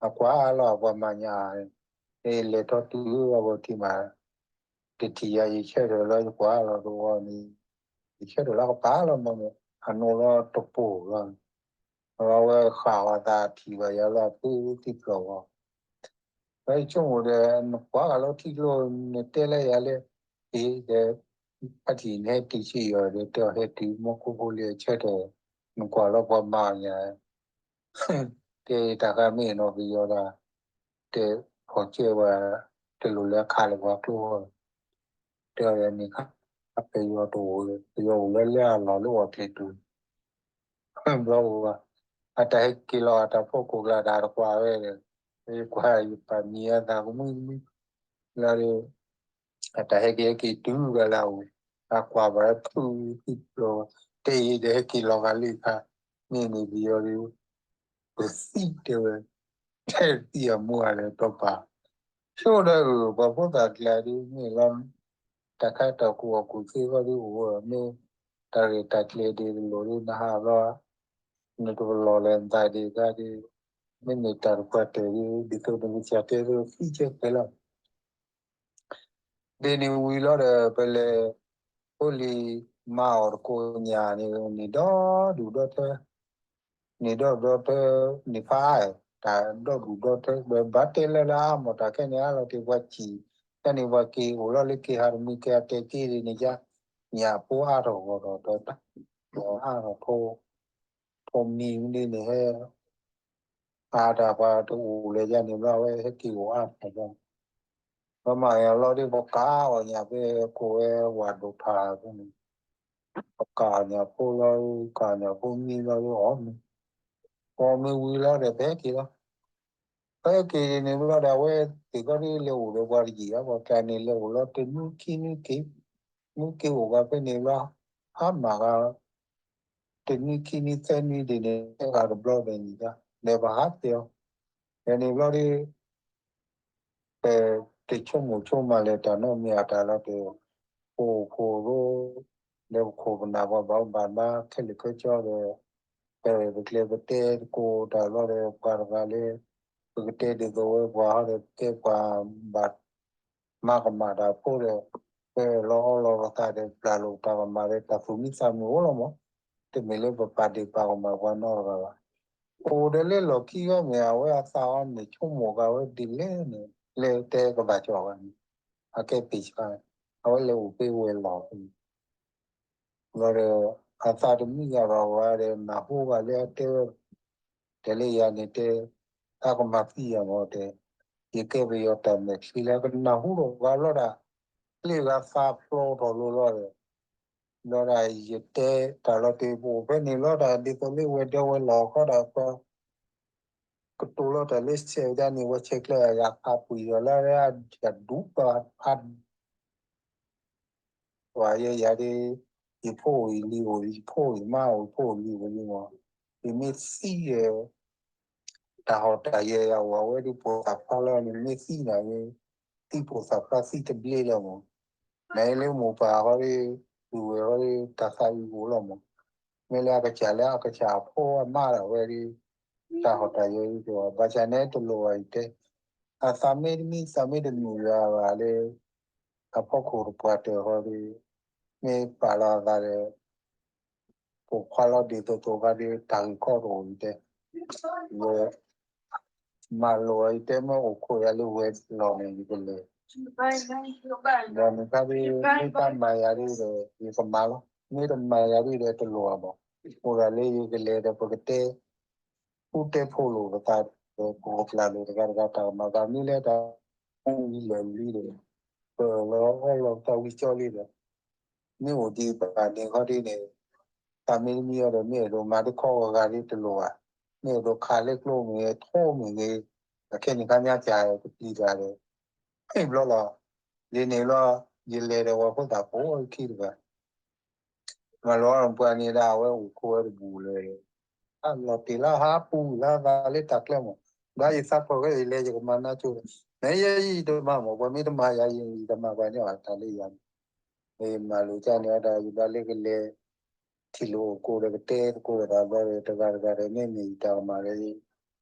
အကွၢ်အါလီၤအပှၤမၤညၣ်, လဲၤထီၣ်တုၤအဂီၢ်ထံမး တထံၣ်ယၤ ယဆၢထၢၣ်လီၤ ယကွၢ်လီၤတဂီၢ်န့ၣ်, ယဆၢထၢၣ်လီၤကပၤလီၤမ့ၢ် အနိလီၤတပိာ်လီၤ, အဝဲဃၣ်အသးထံၣ်ဘၣ်ယၤလၢအဖုသံဖျိးဂီၢ်, ဝဲဆိကမိၣ်ဒီး နကွၢ်ဂၤလၢထံကျိ နတဲလၢယၤလၢ အ့ဒီး ဖါတံၢ်နဟဲတုၤဆံယီၤဒီး တဲအီၤဟဲတုၤ မီၢ်ခိၣ်ဖိလံအဆၢထၢၣ်, နကွၢ်လီၤပှၤမၤညၣ် တဲတၢ်ဃါမ့ၢ်နီၢ်ပယီၤဒၣ်, တဲဖီၣ်ကဲဝဲ, တလိၣ်လၢအခးလၢပှၤကျိဃီ, တဲအီၤန့ၣ်ခါ ပယီၤတအိၣ်လၢ ပယီၤအိၣ်လၢလၢအလီၢ်လၢအီၣ်ကျဲၤတုၤ, ဘျီအိၣ်ဘၣ်, အတၢ်ဟဲက့ၤလီၤအတၢ်ဖီခိၣ်ကျါတၢ်တကွၢ်ဝဲဒီး, ယကွၢ်ယပာ်မံအသးကမုၢ်ကမုၢ်, လီၤဒီး အတၢ်ဟဲက့ၤဟဲက့ၤတုၤဂၤလၢအအိၣ်, အကွၢ်ဘၣ်ဖုသံဖျိး, တဲအံၤဒီးဟဲက့ၤလီၤဂာ်လံခါ, မ့ၢ်န့ၣ်ပယီၤဒီး, ပသံတဲဝဲ, တဲသံအမူအလဲၤတီပာ်, ဆိဒီးအၢ ပှၤဖိသၣ်ကျါဒ်မ့ၢ်လီၤ, တၢ်ခါတၢ်ကူၣ်အီၣ်ကူၣ်သ့ဃီဒ်အိၣ်ဝဲမ့ၢ်, တၢ်ရဲၣ်တၢ်ကျဲၤဒ်တလိၣ်ဒ်နဟးဘျီ, နတပလီၢ်လဲၤနသးဒ်ဂၤဒ်, မ့မ့ၢ်တၢ်တပှၤတၢၢ်ဒ် ဒ်သိးနကစၢ်တဲသိးသံကဲဖဲလီၤ ဒ်န့ၣ်ဝံၤလီၤဒီး ပလဲၤ ဖိလံၤမၤအီၣ်တကိးညၣ်န့ၣ် န့ၢ်ဒီဒူၣ်ဒီထၢ, န့ၢ်ဒီဒူၣ်ဒီထၢ, န့ၢ်ဖးအါ, တၢ်ဒီဒူၣ်ဒီထၢ ဘၣ်တဲလၢလၢအါမး တၢ်ခဲန့ၣ်အါလီၤတ့ၢ်ပှၤစံၣ်, တၢ်န့ၣ်ပှၤက့ၤအိၣ်လီၤလၢက့ၤဟးတမံၤက့ၤအတဲာ်က့ၤဒ်န့ၣ်ယါ, ညၣ်ဖိအါထီၣ်ဂီၢ်ထီၣ်ဒီး အါထီၣ်ထိ ထိးမံၤဒ်န့ၣ်ဟဲ အါတၢ်ပှၤတအိၣ်လၢၤယါန့ၣ်ဘျီ အဝဲဟဲက့ၤအိၣ်အါထီၣ်ဘျီ, ပမၤအီၤလီၤဒီး ပကးအီၣ်ညၣ်ဖဲကိးဝဲဝၤဒိၣ်ထးဖဲန့ၣ်, ပကးအီၣ်ညၣ်ဖိလီၤ, ကးအီၣ်ညၣ်ဖိမံလီၤဒီးအီၣ်မ့ၤ, အီၣ်မ့ၤဝံၤလီၤဒီး ပဟဲက့ၤလီၤ, ပဟဲက့ၤန့ၣ်ဘျီဒီး အဝဲသ့ၣ်ခီဒ်လဲၤအိၣ်ဒီးပှၤတယံာ်ဘၣ် ပှၤကျါန့ၣ် လဲၤအိၣ်လီၤတနွံခံနွံက့ၤ မုၢ်က့ၤအိၣ်ဂၤဖဲန့ၣ်ဘျီ, ဟါမၢ်ဂၤ, တနွံခံနွံသၢနွံဒ်န့ၣ် တဲဂၤတဘျီဒီးန့ၣ်, ဒီးပဟးတဲအီၤ, ဒီးန့ၣ်ဘျီဒီး ပတဆိကမိၣ်ဆိကမးလၢတၢ်နီတမံၤအတၢ်လီၤတဲာ်, ပအိၣ်ဖှိၣ်ရိ, လၢပခိၣ်ပနၢ်ပှၤဘၣ်အီၣ်ဘၣ်မါခဲလၢာ်ခဲဆ့ဒီး, ပကျဲၤပတဲသကိးတၢ်လီၤဒီး ပှၤတဂၤလၢ ပကတဲဒ်သိးဝဲပှၤဟီဒီး ပတဲပှၤဘၣ် မၤကမၣ်တၢ်ဖိဒီး, ပလီၤအီလီၤပသးဒီး ပျၢ်လိာ်တၢ်ကမၣ်ဒီး တၢ်သူၣ်မံသးမုာ်အိၣ်လီၤမး, တမ့ၢ်လၢပပာ်ဒ့ၣ်ပာ်ကမၣ်ပှၤနီတဂၤဘၣ်. အိၣ်ဒီးလၢလီၢ်ခံဂီၢ်မ့ၢ် အဝဲအသးအီၤမ့ၢ်ဆိကမိၣ်ဂၤဝဲဒ်လဲၣ်န့ၣ် လၢတဲကဘၣ်ကီဘၣ်န့ၣ်, အကဲပ့ၤဆါ, အဝဲလဲၤအိၣ်ဖဲဝဲၢ်လီၢ်ဖဲန့ၣ် ဘျီဒီး အသးတမံဂၤဘၣ်ဝဲဒီး နၢ်ဟူဘၣ်လၢအတဲဝဲ, တဲလၢယၤန့ၣ်တဲ, တၢ်ကမၤသံယၤမ့ၢ်တဲ, ယကဲပယီၤတၢ်မဲာ်ချံလၢကနၢ်ဟူဒီးဂၤဘျီဒၣ်, လၢဂၤသးဖျိထီၣ်လိၤလီၤဒီး, ဘျီဒၣ်ယတဲတၢ်လီၤတ့ၢ်ပအိၣ်ဖဲန့ၣ်လီၤဒၣ် ဒ်သိးလၢဝဲၤဒၢးဝဲၤလီၢ်ခီဒၣ်ပ ကတိၤလီၤတၢ်လၢဆဲးဒၣ်န့ၣ် ဝဲဆဲးကျၢအယၤဖးပှံာ်ဒီးလၢအဒူၣ်ပာ်ဖး ပှၤယဲယၤဒ်, ယဖိအိၣ်ယလံၤအိၣ် ယဖိအိၣ်ယမါအိၣ် ယဖိအိၣ်လံၤအိၣ်လံမး, ယမ့ၢ်သံဒီး တၢ်ဟီၣ်တၢ်ယဲၢ်ယၤအိၣ် အဝဲဒ်ပိာ်သၣ်ဖျါလၢန့ၣ် မ့ၢ်သံန့ၣ် သံပိာ်သၣ်ဖျါသံတဘျ့လၢမး, နလၢမိၢ်ပၢ်ဃီဒ်, ပုၢ်ဝဲၢ်ဃီဒ် တၢ်သးအုးအိၣ်လီၤမး, မ့ၢ်လၢအကစၢ်လၢအကစၢ်အဖိအမါဒၣ်ဝဲဒ်, တၢ်ဟီၣ်တၢ်ယဲၢ်အံၤ ဘၣ်ဆၣ်န့ၣ်တလိၣ်ဘၣ်ယတဲ အသးမ့တမံ သးမ့တမုာ်ယၤဘၣ်လၢ အဖီခိၣ်တပှၢ်တၢၢ်ဃီဒီး မ့ၢ်ပာ်လီၤအသးဒီး ပိာ်ခွါလီၤဒ်သိးသိးခါဒီးတၢ်ဂ့ၢ်ခီတအိၣ်ယတဲ, ဝဲ မၤလိာ်အီၤယတဲမ့ၢ်အိၣ်ခိးယၤလၢဝဲၤလီၢ်န့ၣ် ယကလဲၤ, ဒီးန့ၣ်ခါဒီး မ့ၢ်တၢ်မၤယၤဒ်ဒီး ယကမၤလီၤ, မ့ၢ်တမၤယၤဒ်ဒီးတလိၣ်ဘၣ်မး, အိၣ်ဒၣ်လၢယကလဲၤဒီးပကတဲ ဃူတဲဖိးလိာ်ပသးဒီးပကပျၢ်လိာ်တဂၤတဂၤတၢ်ကမၣ်ဘၣ်မနုၤလဲၣ်ဒီး, ဝံၤလဲၤဝံၤဒီး, ပလီၤအီလီၤပသးဝံၤကၠီလံဒီး, မ့ၢ်အိၣ်ဒံးပဂၤန့ၣ်ခီဒ်န့ၣ်, သးမ့တမံအီၤဒီး မ့ၢ်အဲၣ်ဒိးမၤတခီဂၤဂၤဒ်တလိၣ်ဘၣ်, မ့ၢ်အဲၣ်ဒိးခးလၢကျိမ့ၢ်ဂ့ၤ ထိမ့ၢ်ဂ့ၤ, အခဲန့ၣ်ခါညါကၢ်ကပျံၤတၢ်ဒီး, မ့ၢ်ဘျီလီၤ, ဒ်န့ၣ်ဘျီ, ယလဲၤဒီးဝဲဖိသၣ်ဖိခံတဂၤ မၤလိာ်အီၤပှၤန့ၣ်ဒၣ် အဝဲအိၣ်ခိးဝဲတဘူၣ်လၢၤ, အလီၤတ့ၢ်လၢဟးပူၤလၢသးလၢတၢ်ကျဲမး, ဘၣ်ယသးဖျိးခဲအံၤလဲၤယကမၤနၢ်ကၠိဒီး, နယဲယတမၤမး ပှၤမ့ၢ်တမၤယၤယတမၤပှၤန့ၣ်ဘၣ်တၢ်လၢယၤန့ၣ်, မၤလိာ်ကၢ်န့ၣ်ဝဲဒၣ် ယဘၣ်လၢကလဲၤ ထံၣ်လိာ်အိၣ်ကိးဒီးကတဲသကိးဒီးတၢ်ဘျီဒီး တဂၤတဂၤဒီး မ့မ့ၢ်ယတၢ်ကမၣ်ဒီး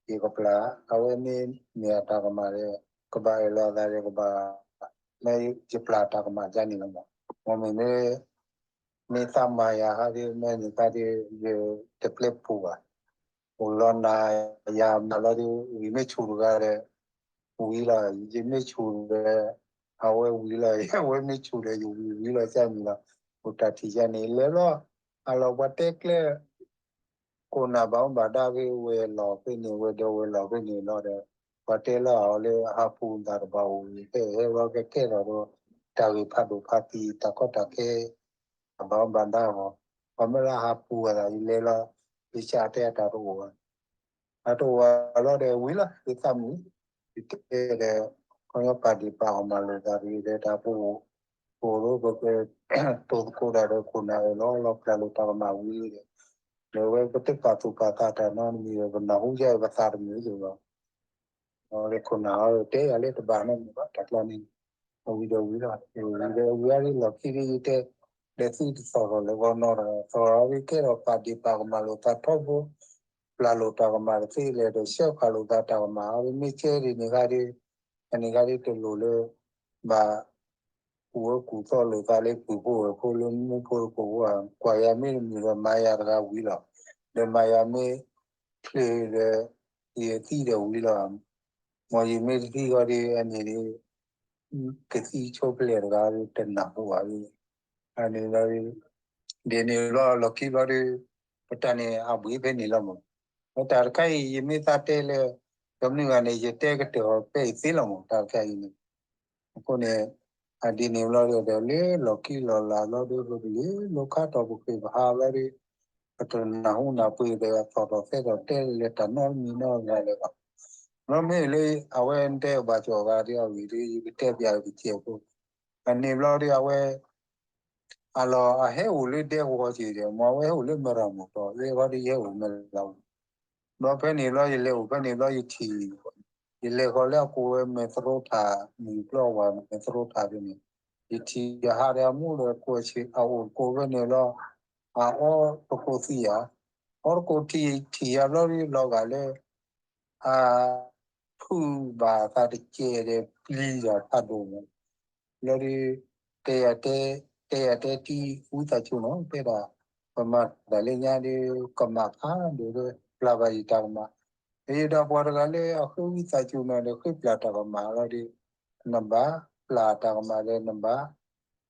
ယကပျၢ်, အဝဲမ့ၢ်မ့ၢ်အတၢ်ကမၣ်ဒီး ကဘၣ်အဲၣ်လီၤအသးဒီးကဘၣ်, မ့ၢ်ယပျၢ်တၢ်ကမၣ်ယါန့ၣ်လီၤမး, မ့မ့ၢ်လၢ မ့ၢ်သးမၤယၤဟးဒီး မ့ၢ်န့ၣ်ခါဒီး ယတပျဲပူၤဘၣ်, အိၣ်လီၤနၤယၤမၤလီၤဒီး ဝံၤမ့ၢ်ဆူၣ်တဂၤဒီး ဝံၤလီၤ, ယမ့ၢ်ဆူၣ်ဒီး အဝဲဝံၤလီၤ, အဝဲမ့ၢ်ဆူၣ်ဒီး ယဝံၤဝံၤလီၤ ကၢ်မံၤလီၤ, အိၣ်တၢ်ထံၣ်ယါန့ၣ် လဲၤလီၤ, အလီၤပှၤတဲကျဲ ခိၣ်နၢ်ဘၣ်မူဘၣ်ဒါဖဲဝဲၤလီၢ်ဖဲန့ၣ် ဝဲၤဒၢးဝဲၤလီၢ်ဖဲန့ၣ်လီၤဒီး ပှၤတဲလီၤအီၤလၢအဟးပူၤသးတဘၣ်အိၣ် ဖဲဟဲလီၤကဲကဲထီၣ်ဒီး တၢ်ဂ့ၢ်ဖးဒိၣ်ဖးသံ တၢ်ကီတၢ်ခဲ အဘၣ်မူဘၣ်ဒါအဂီၢ်, ပှၤမ့ၢ်လၢအဟးပူၤအသး ယလဲၤလီၤ ယဆၣ်တဲအတၢ်တအိၣ်ဘၣ် အတအိၣ်ဘၣ်လီၤဒီးဝံၤလီၤ ယသးမုာ်, ယတဲဒီး ခီပညီပာ်ဒ့ၣ်ပာ်ကမၣ်လိာ်သးတဂ့ၤဒီး တၢ်ပအိၣ်, ပအိၣ်ဒီးပကတိၤသကိးတၢ်ဒီးခိၣ်နၢ်အၢၣ်လီၤလီၤပျၢ်လိာ်တၢ်ကမၣ်ဝံၤဒီး, ဒီးဝဲပတပာ်သူၣ်ပာ်သးတၢ်နီတမံၤဒီး ပနၢ်ဟူယါအံၤပသးတမုာ်လၢၤဘၣ် ဒီးခိၣ်နၢ်အီၤတဲယၤလၢတဘၣ်နီတမံၤဘၣ် တၢ်ကျီန့ၣ်, အဝံၤဒီးဝံၤလီၤ, ဝံၤဒီးဝံၤအါဒ်လီၢ်ခံဒ်ယတဲ, ဒီးသုတသီၣ်ထီၣ်လၢဂီၢ်နီၢ်ဒီး သီၣ်ထီၣ်အီၤဒ်ကဲထီၣ်ပာ်ဒ့ၣ်ပာ်ကမၣ်လိာ်သးထီဘိ, ပျၢ်လိာ်တၢ်ကမၣ်တသ့လဲၣ်ဒီး ဆှၢဃာ်လိာ်သးတၢ်ကမၣ်အီၤဒ် မ့ၢ်ကဲဒ်န့ၣ်ခါဒ်, အန့ၣ်ခါဒ်တလိၣ်လၢ ဘၣ် ကူၣ်အၢကူၣ်သီလိာ်သးလၢပုၢ်ဖိဝဲၢ်ဖိလၢမူဖိတကိးဖိဧါ, ကွၢ်ယၤမ့ၢ်တမုာ်ဒီးမၤယၤတဂၤဝံၤလီၤ, ဒီးမၤယၤမ့ၢ်ချ့ဒီး ယသံဒီးဝံၤလီၤ, မ်ယမ့ၢ်တသံဃီဒီး အန့ၣ်ဒ် ကသံဆိဖဲလဲၣ်တဂၤဒီးတနၢ်ဟူဘၣ်, အန့ၣ်လီၤ, ဒ်န့ၣ်ဘျီလီၢ်ခံဘျီဒီး ပတၢ်န့ၣ်အဘှံးဖဲန့ၣ်လီၤမး, ဒီးတၢ်တခါအံၤ ယမ့ၢ်သးတဲလၢ ကမျၢၢ်ဂၤန့ၣ် ယတဲကတၢၢ်အီၤဖဲအံၤသ့လီၤမး တၢ်တခါအံၤန့ၣ်, အဃိန့ၣ် အဒ်န့ၣ်ဘျီဒီး လၢလီၢ်ခံလီၢ်လၢ်ဘျီဒီး ပကလဲၤလိာ်ခါထီၣ်ပဃ့ၢ်ပဟးဘျီဒီး ပတနၢ်ဟူနၢ်ပှ့ၤဒီးအသီၣ်ထီၣ်သဲထီၣ်တဲလၢတၢ်နီတမံၤနီတဂၤလၢၤဘၣ်, ဘျီမ့ၢ်လၢအဝဲတဲဘၣ်ကီၢ်ဂၤဒ်အဂ့ၢ်ဒီး ယကတဲပျးကစဲးဖိ, အန့ၣ်ဘျီဒီးအဝဲ တ အလီၤအဟဲအိၣ်လၢဒဲကဝီၤက့ၤဒီး မ့ၢ်အဝဲဟဲအိၣ်လၢမဲၢ်ရမူၢ်တီၤ ယဲဃီဒီးယဟဲအိၣ်မဲၢ်ရမူၢ် ဒီးဖဲန့ၣ်လီၤ ယလဲၤအိၣ်ဖဲန့ၣ်လီၤ ယထံၣ် ယလဲၤဃီၤလၢအကိးဝဲမဲၢ်သရိထၣ် မုၢ်ကျီဝါမဲၢ်သရိထၣ်ဖဲန့ၣ် ယထံၣ်ယဟးဒီးအမိၢ်ဒီးကိးဆံး အအိၣ်တကိးဖဲန့ၣ်လီၤ အအီတကိးသံဧါ အီတကိးထံၣ်ထံၣ်ယၤဘျီဒီးလီၤဂာ်လၢ အ ဖုးဘၣ်သးတကဲးဒီးပျံၤတၢ်ဖးဒိၣ်မး လီၤဒီး တဲယၤတဲ တဲယၤတဲတံၢ်ဝံသးစူၤနီၤ တဲဒၣ် ပမၤတၢ်လၢညါဒီး ကမၣ်ဖးဒိၣ်ဒီး ပျၢ်ဘၣ်ယတၢ်ကမၣ် ယဒၣ်ပှၤတဂၤလၢအဃ့ဝံသးစူၤမးဒီးဃ့ပျၢ်တၢ်ကမၣ်လီၤဒီး နဘၣ်ပျၢ်တၢ်ကမၣ်ဒီး နဘၣ်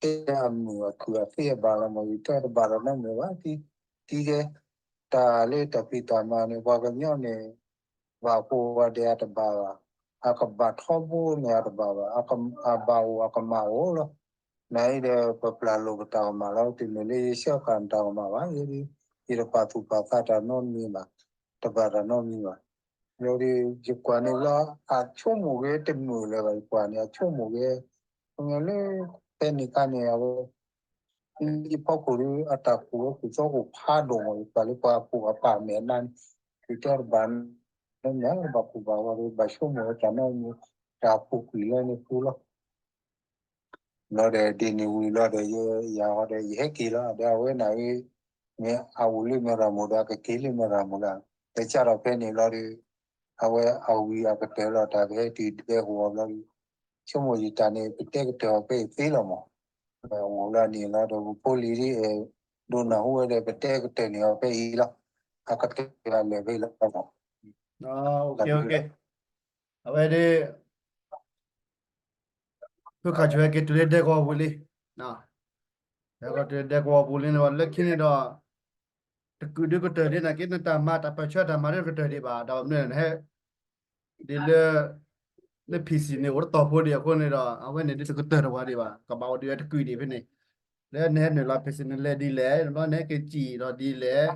တဲအမုာ်အခုၣ်အသ့အဘၣ်လီၤမး ယတဲတဘၣ်ဒီးနီတမံၤဘၣ် တံၢ်တဲ တၢ်လၢတၢ်ဖံးတၢ်မၤန့ၣ် ပှၤကညီန့ၣ် ဘၣ်ဃိဝဲဒၣ်အတဘၣ်ဘၣ်, အကဘၣ်ထီဘိန့ၣ်အတဘၣ်ဘၣ်, အဘၣ်အိၣ်အကမၣ်အိၣ်လီၤ. နအံၤဒီးပပျၢ်လိာ်ပတၢ်ကမၣ်လီၤ, တမ့ၢ်လၢယဆှၢဃာ်နတၢ်ကမၣ်ဘၣ်, ယတပာ်သူၣ်ပာ်သးတၢ်နီတမံၤဘၣ်, တဘၣ်တၢ်နီတမံၤဘၣ်. ဒီးယကွၢ်န့ၣ်လီၤ အဆိကမိၣ်ဂ့ၤတမုာ်လၢၤဘၣ်, ယကွၢ်န့ၣ် အဆိကမိၣ်ဂ့ၤ, ပမ့ၢ်လၢ ဖဲန့ၣ်ခါန့ၣ် အဝဲ ယဖီခိၣ်ဒီး အတၢ်ကူၣ်အီကူၣ်သီအိၣ်ဖးဒိၣ်မး, ယပာ်လၢပှၤကူၣ်အပာ်မဲာ်နါန့ၣ်, ယတဲတဘၣ် လၢမ့ၢ်ဘၣ်ကူၣ်ဘၣ်ဂီၤဒီး ဘၣ်ဆိကမိၣ်ဝဲတၢ်နီတမံၤ, တၢ်ပူၤကွံာ်လၢန့ၣ်ပူၤလီၤ. လီၤဒီးဒ်န့ၣ်ဝံၤလီၤဒီး ယၤဟီဒီး ယဟဲက့ၤလီၤ, ဒီးအဝဲန့ၣ်ဂ့ၤ မ့ၢ်အအိၣ်လၢမဲၢ်ရၤမိၢ်ဒီး အကက့ၤလၢမဲၢ်ရၤမိၢ်လီၤ. ဒီးစးထီၣ်ဖဲန့ၣ်လီၤဒီး အဝဲအဝံၤအကတၢၢ်လီၤတၢ်ကဟဲတုၤဒဲကဝီၤဘျီဒီး ဆိကမိၣ်ယတၢ်န့ၣ် ပတဲကတၢၢ်အီၤဖဲအံၤသ့လီၤမး. အိၣ်လၢန့ၣ်လီၤဒီး ပဖိလံၤဒ်အဲၣ်ဒိးနၢ်ဟူဝဲဒီး ပတဲကတၢၢ်န့ၢ်အီၤဖဲအံၤလီၤ. အကတၢၢ်အလဲၤဖဲအံၤလီၤမး. အဝဲဒᣣ ဖုခၣ်ဆူၣ်ဟဲက့ၤတုၤလၢဒဲကဝီၤပူၤလံ, ဟဲက့ၤတုၤလၢဒဲကဝီၤပူၤလံန့ၣ် လၢခံန့ၣ်ဒီး တကုာ်ဒုးကတၢၢ်ဒံးနာ်က့ နတၢ်မၤတၢ်ပၢၢ်ဆၢတၢ်မၤဒုးကတၢၢ်ဒံးဘၣ်, ဒီးမ့ၢ်နဟဲ ဒ်လၢ လၢ ဖံစံၣ် န့ၣ် အိၣ်တတီၤဖိဒံးအဃိန့ၣ်ဒီး အဝဲန့ၣ်ဒ်တကတၢၢ်တဝၤဒံးဘၣ်, ကဘၣ်အိၣ်ဒံးဝဲတကုာ်ဒံးဖဲန့ၣ်, လၢနဟဲနုာ်လီၤ ဖံစံၣ် နလဲၤဒ်လဲၣ်, ဘျီနဟဲက့ၤစံၣ်ဒီးဒ်လဲၣ်,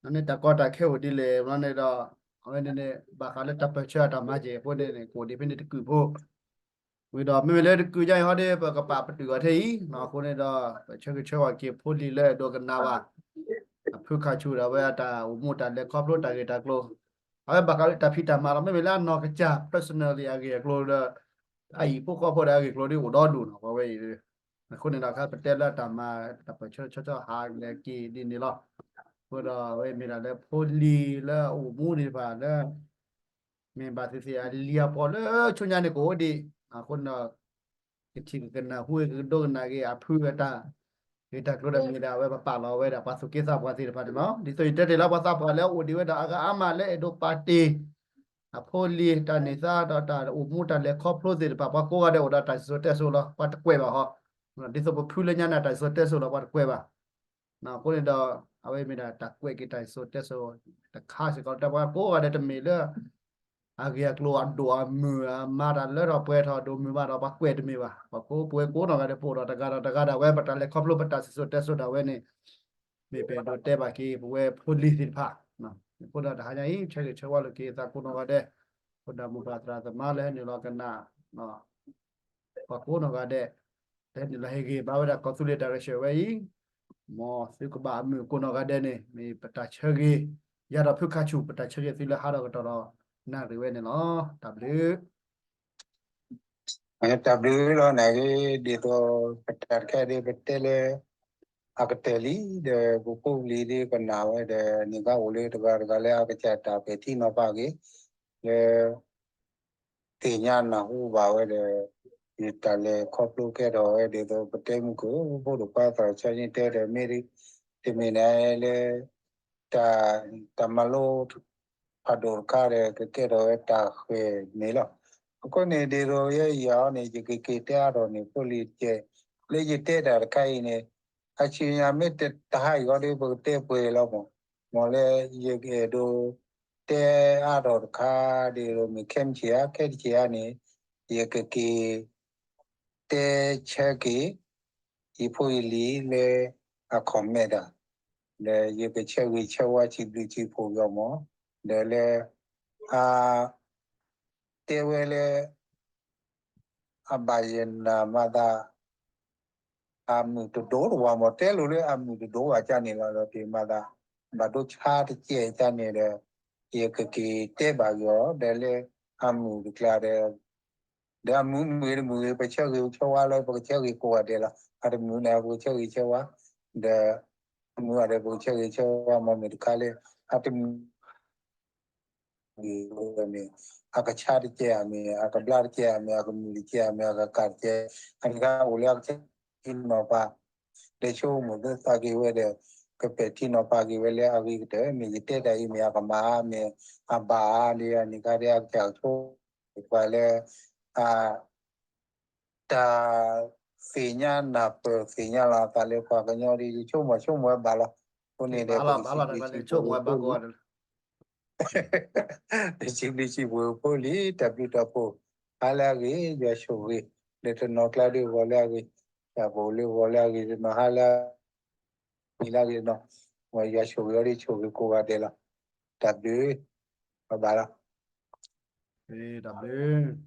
နန့ၣ်တၢ်ကီတၢ်ခဲအိၣ်ဒ်လဲၣ်, ဘျီန့ၣ်ဒီး အဝဲန့ၣ်န့ၣ် ဘၣ်ဃးလၢတၢ်ပၢၢ်ဆၢအတၢ်မၤက့ၤအဃိန့ၣ်န့ၣ် ကအိၣ်ဒံးဖဲန့ၣ်တကုာ်ဖိ ဝံၤဒီးမ့မ့ၢ်လၢတကုာ်ညါအံၤဟီဒီး ပကပာ်ပတုာ်အီၤထဲအံၤ, အဃိန့ၣ်ဒီး ပဆၢဂ့ၤဆၢဝါက့ၤဖိလံၤလၢအဒိကနၣ်ဘၣ် အဖုခၣ်ဆူၣ်ဒီးအဝဲအတၢ်အိၣ်မူတၢ်လဲၤခီဖျိတၢ်ဂ့ၢ်တၢ်ကျိၤ, အဝဲဘၣ်ဃးလၢတၢ်ဖံးတၢ်မၤလီၤ, မ့မ့ၢ်လၢအနီၢ်ကစၢ် personally အဂ့ၢ်အကျိၤဒီး အဟံၣ်ဖိဃီဖိဒီးအဂ့ၢ်ကျိၤဒ်အိၣ်ဒီဒူၣ်နီၤ, ပဝဲအံၤ အဃိန့ၣ်ဒီး ခါပတဲလၢတၢ်မၤ တၢ်ပၢၢ်ဆၢဆီဆီဟးလဲၤက့ၤဒ်န့ၣ်လီၤ. အဃိဒီးအဝဲမ့ၢ်ဒၣ်လၢဖိလံၤလၢအအိၣ်မူဒံးတဖၣ်လၢ မ့ၢ်ဘၣ်သ့ၣ်သ့ၣ်အလံၤအပီၢ်လၢဆူညါန့ၣ်ကအိၣ်ဒံး, အဃိန့ၣ်ဒီး ကထံၣ်ကကနၣ်ဟူကကဒိကနၣ်က့ၤအဖုအတၢ် ဂ့ၢ်တၢ်ကျိၤဒီးမ့ၢ်ဒၣ်အဝဲပပာ်လီၤဝဲဒၣ်ပှၤသူၣ်က့သးပှၢ်သ့ၣ်တဖၣ်န့ၣ်လီၤ. ဒ်သိးယတဲတ့ၢ်လၢပှၤသးပှၢ်လၢအအိၣ်ဒံးဝဲဒၣ်အဂၤအါမးလၢအဲၣ်ဒိးပာ်တ့ၢ် အဖိလံၤတၢ်န့ၢ်သါဒီးတၢ်အိၣ်မူတၢ်လဲၤခီဖျိသ့ၣ်တဖၣ် ပှၤကိးဂၤဒဲးအိၣ်ဒီးတၢ်စံၣ်စိၤတဲစိၤလီၤ, ပှၤတကွဲးဘၣ်ဟီ, ဒ်သိးပဖုလၢညါန့ၣ် တၢ်စံၣ်စိၤတဲစိၤလီၤ ပှၤတကွဲးဘၣ်. အဃိန့ၣ်ဒီး အဝဲမ့ၢ်ဒၣ်တၢ်ကွဲးက့ၤတၢ်စံၣ်စိၤတဲစိၤတခါစ့ၢ်ကီး တၢ်ပှၤကိးဂၤဒဲးတမ့ၢ်လၢ အဂ့ၢ်အကျိၤအဒိၣ်အမုၢ်အမၤတၢ်လၢထီၣ်ပှဲၤထီၣ်ဒိၣ်မုၢ်မးဒီး ပှၤကွဲးတမ့ၢ်ဘၣ်. ပှၤကိးပဝဲကိးနီၢ်ဂၤဒဲး ပအိၣ်ဒီးတဂၤဒီးတဂၤဒၣ်ဝဲ ပတၢ်လဲၤခီဖျိပတၢ်စံၣ်စိၤတဲစိၤဒၣ်ဝဲန့ၣ် မ့ၢ်ပအဲၣ်ဒိးတဲဘၣ်က့ၤ ပဝဲဖိလံၤသ့ၣ်တဖၣ်. အဃိဒီးတဟါညါအံၤ ဆၢဂ့ၤဆၢဝါလိာ်က့ၤသးကိးနီၢ်ဂၤဒဲး, အဃိဒီးမိၢ်ပၢ်သရၣ်သမါလၢဟဲနုာ်လီၤကနၣ် ပှၤကိးနီၢ်ဂၤဒဲး, လၢဟဲနုာ်လီၤဟ့ၣ်ဂံၢ်ဘါဝဲဒၣ်ကီၢ်သူလ့ၤတၢ်ရဲၣ်ဆၢၣ်ဝဲအံၤ, မ်သုကဘၣ်အမုာ်ကိးနီၢ်ဂၤဒဲးန့ၣ် မ့ၢ်ပတၢ်ဆၢဂ့ၤ, ယၤဒီးဖုခါဆူၣ် ပတၢ်ဆၢဂ့ၤသုလၢဟါဒီးကတီၢ်ဒီးနၣ်ရံၣ်ဝဲန့ၣ်လီၤ. တၢ်ဘျုး တၢ်ဘျုးလီၤနၤဂ့ၤ ဒ်သိးပတၢ်တခါဒီးပတဲလၢ အကတၢၢ်လံ ဒီးပဖိပလံၤဒ်ကနၣ်ဝဲဒီး န့ၣ်ကအိၣ်လၢတဂၤတဂၤလၢအကစၢ်တၢ်ပဲာ်ထံနီၤဖးဂ့ၤ လၢ သ့ၣ်ညါနၢ်ဟူဘၣ်ဝဲဒီး ယတၢ်လဲၤခီဖျိကဲထီၣ်ဝဲဒ်သိး ပတဲမုၢ်ကၢၢ် ဖိဒိၣ်ခွါသရၣ်ဆၢန့ၣ်တဲဒီး မ့ၢ်တမ့ၢ်န့ၣ်လၢ တၢ် တၢ်မၤလိဖးဒိၣ်တခါဒီး ကကဲထီၣ်ဝဲတၢ်ဃဲၤန့ၣ်လီၤ. အဃိန့ၣ် ဒ်သိးယဲယၤအီၤန့ၣ် ယကက့ၤတဲအါထီၣ်န့ၣ် ဖိလံၤတကဲး လၢယတဲတၢ်တခါအံၤန့ၣ် အဆူညါမ့ၢ်တဟါအံၤဃီဒီး ပကတဲပှဲၤလီၤမး မ်လၢယကအဲၣ်ဒိးတဲအါထီၣ်တခါ ဒ်သိးမ့ၢ်ခဲမုၢ်ဆ့ၣ်ဧါ ခဲတဆ့ၣ်ဧါန့ၣ် ယကက့ၤတဲဆၢက့ၤ ယဖိယလံၤလၢအ comment တၢ် ဒီးယကဆၢဂ့ၤဆၢဝါစံးဘျုးစံးဖှိၣ်ယီၤမး ဒီးလၢ အ တဲဝဲလၢ အဘၣ်ယနၢ်မၤသး အမုာ်တဒိတဝၤမး တဲလိၤလၢအမုာ်တဒိဝဲကၢ်န့ၣ်လီၤ. ဒီးတ့ၢ်မၤသး ဘၣ်ဒိဆါတကဲကၢ်န့ၣ်ဒီး ယကက့ၤတဲဘၣ်က့ၤအီၤ ဒီးလၢ အမုာ်တကျါဒီး ဒီးအမုာ်မုာ်ဂ့ၤတမုာ်ဂ့ၤ ပဆၢဂ့ၤဆၢဝါလီၤ ပကဆၢဂ့ၤကိးဂၤဒဲးလီၤ. အတမုာ်န့ၣ် ပကဆၢဂ့ၤဆၢဝါ ဒီး အမုာ်ဂၤဒီး ပကဆၢဂ့ၤဆၢဝါ မ့ၢ်မုာ်တခါလၢ အတမုာ် ဂ့ၤဝဲန့ၣ် အကဆါတကဲအမ့ၢ် အကဘျါတကဲအမ့ၢ် အကမုာ်တကဲအမ့ၢ် အကကးတကဲ အန့ၣ်ကအိၣ်လၢအကဆါထံနီၤဖး ဒီးဆိကမိၣ်သးက့ၤဝဲဒီး ကပဲာ်ထံနီၤဖးက့ၤဝဲလၢအဂ့ၤကတၢၢ် မ့ၢ်ယတဲတၢ်အံၤမ့ၢ်အကမၣ်မ့ၢ်အဘၣ်ဧါ ဒ်အန့ၣ်ခါဒီး အကစၢ်ကဆိပှၤလၢ အ တၢ်သ့ၣ်ညါနၢ်ပၢၢ်သ့ၣ်ညါလီၤအသးလၢပှၤကညီဒီး ယဆိကမိၣ်ဆိကမိၣ်ဝဲဘၣ်လီၤ. အဃိန့ၣ်ဒီး ပကစံးဘျုးစံးဖှိၣ်ဖိလံ တၢ်ဘျုးတၢ်ဖှိၣ် ဟါလၢအဂ့ၤ ယွၤဆိၣ်ဂ့ၤ လၢတနီၤကျါဒီးဂီၤလၢအဂ့ၤ တၢ်ပအိၣ်လၢဂီၤလၢအဂ့ၤတနီၤ ဟါလၢ မံၤလၢအဂ့ၤတနီၤ ယွၤဆိၣ်ဂ့ၤအီၤဒီးဆိၣ်ဂ့ၤကိးဂၤဒဲးလီၤ. တၢ်ဘျုး ဘၣ်ဘၣ်လီၤ. တၢ်ဘျုး